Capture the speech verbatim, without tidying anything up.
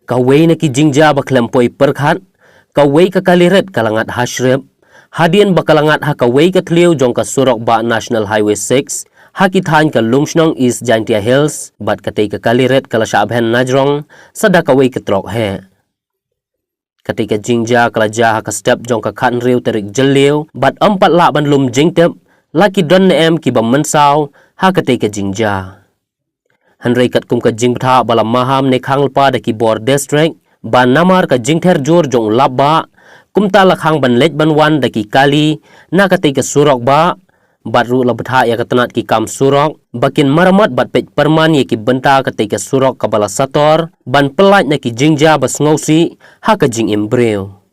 Kawei na ki jingjia ba khlem poi pyrkhat, kawei ka kali rit ka la ngat ha shrip hadien ba ka la ngat ha kawei ka thliew jong ka surok bah National Highway six ha ki thaiñ ka Lumshnong, East Jaintia Hills, bad katei ka kali rit ka la shah bhen najrong sa da kawei ka trok heh. Katei ka jingjia ka la jia ha ka step jong ka khathynriew tarik Jylliew bad ym pat lah ban lum jingtip la ki don ne em kiba mynsaw ha katei ka jingjia. Hynrei katkum ka jingbthah ba la maham ne khang lypa da ki bor district ba namar ka jingther jur jong u lap bah, kumta la khang ban leit ban wan da ki kali na katei ka surok bah, bad ruh la bthah ïa ka tnat ki kam surok ba kin maramot bad peit pyrman ïa ki bynta katei ka surok kaba la sator ban pyllait na ki jingjia ba sngewsih ha ka jingim briew.